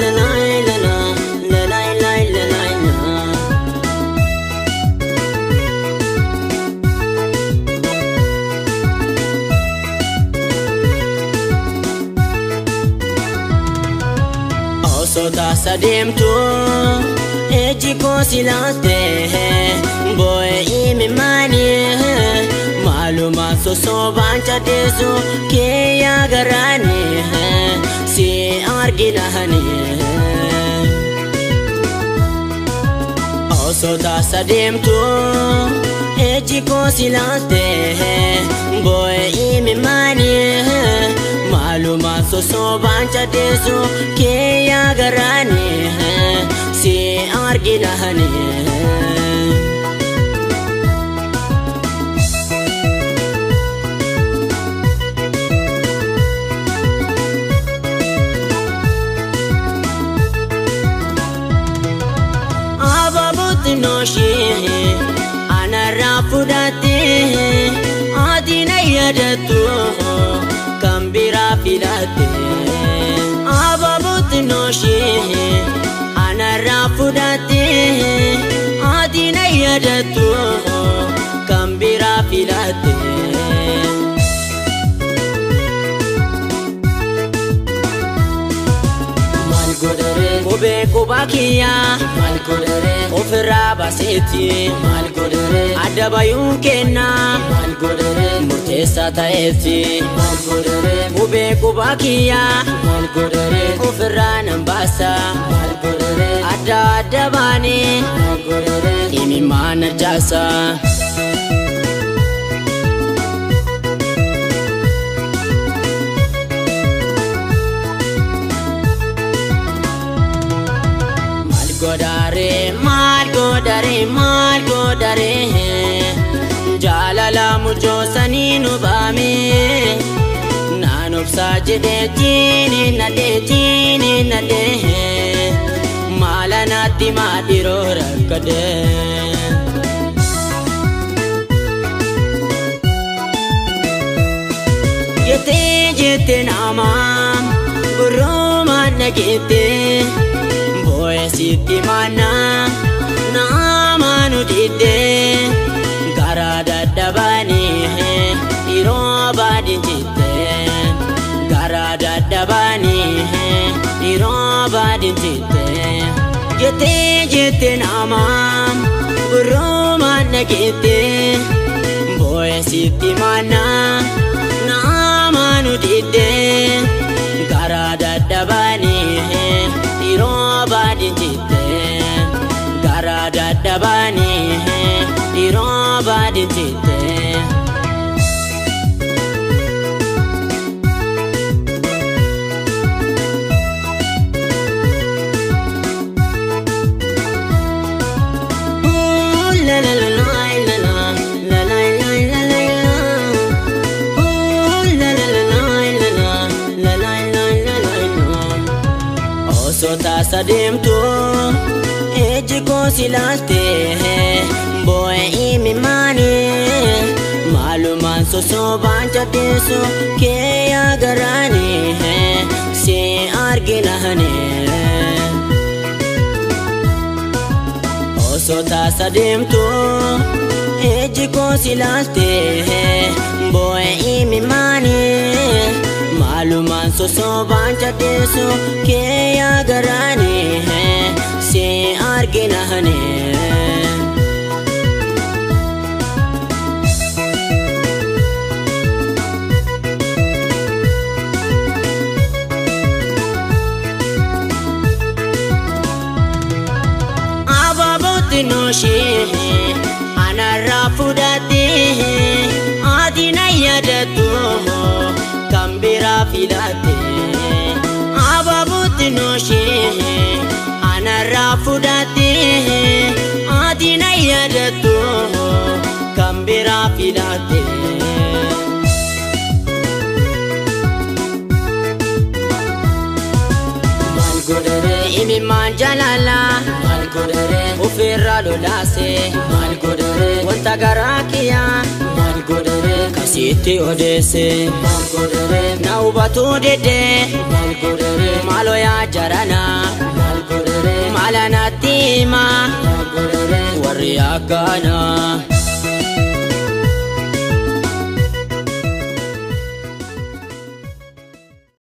la la la la la la la la la. Osoo taasa deemtu ejji koo si laalte boo'ee imimaanii maalumaan sosobaan cadheessu kiyya garaanii si arginahanii. Osoo taasa deemtu ejji koo si laalte boo'ee imimaanii maalumaan sosobaan cadheessu kiyya garaanii si arginahanii. Noshee anarraa fudhattee ati na yaadattu kan biraa filatte. Abaabooti noshee anarraa fudhattee ati na yaadattu kan biraa filatte. Qubee qubaa kiyyaa maal godharee ofirraa baaseeti maal godharee adda bayuun kennaa maal godharee murteessaa ta'eeti maal godharee qubee qubaa kiyyaa maal godharee ofirraa nan baasa maal godharee adda adda baanee maal godharee imimmaan arjaasa. Maal godharee maal godharee jaalala mujoosanii nu baame naan obsaa jedhee jiini nadhee jiini nadhee maala naatti maadhiroo rakkadhee. Jettee jettee nama gurrumaan dhageettee. Sitti mana nama nu didde garaa dadhabanii yeroo baadin jitte garaa dadhabanii yeroo baadin jitte. Jettee jettee nama gurrumaan dhageette boo'ee sitti mana nama nu didde garaa dadhabanii yeroo baadin jitte garaa dadhabanii yeroo baadin jitte. La la la la la la la la la la la. La la la la la la la la la. Osoo taasa deemtu ejji koo si laalte boo'ee imimaanii maalumaan sosobaan cadheessu kiyya garaanii si arginahanii. Osoo taasa deemtu ejji koo si laalte boo'ee imimaanii maalumaan sosobaan cadheessu kiyya garaanii si arginahanii. Abaabooti noshee anarraa fudhattee ati na yaadattu kan biraa filatte. Abaabooti noshee anarraa fudhattee ati na yaadattu kan biraa filatte. Maal godharee imimmaan jaalala maal godharee ofirraa lolaase maal godharee wanta garaa kiyyaa maal godhere kasitti odeesse? Maal godhere na hubatuu dide? Maal godhere maaloo yaa jarana? Maal godhere maala natti hima? Maal godhere warri akkana?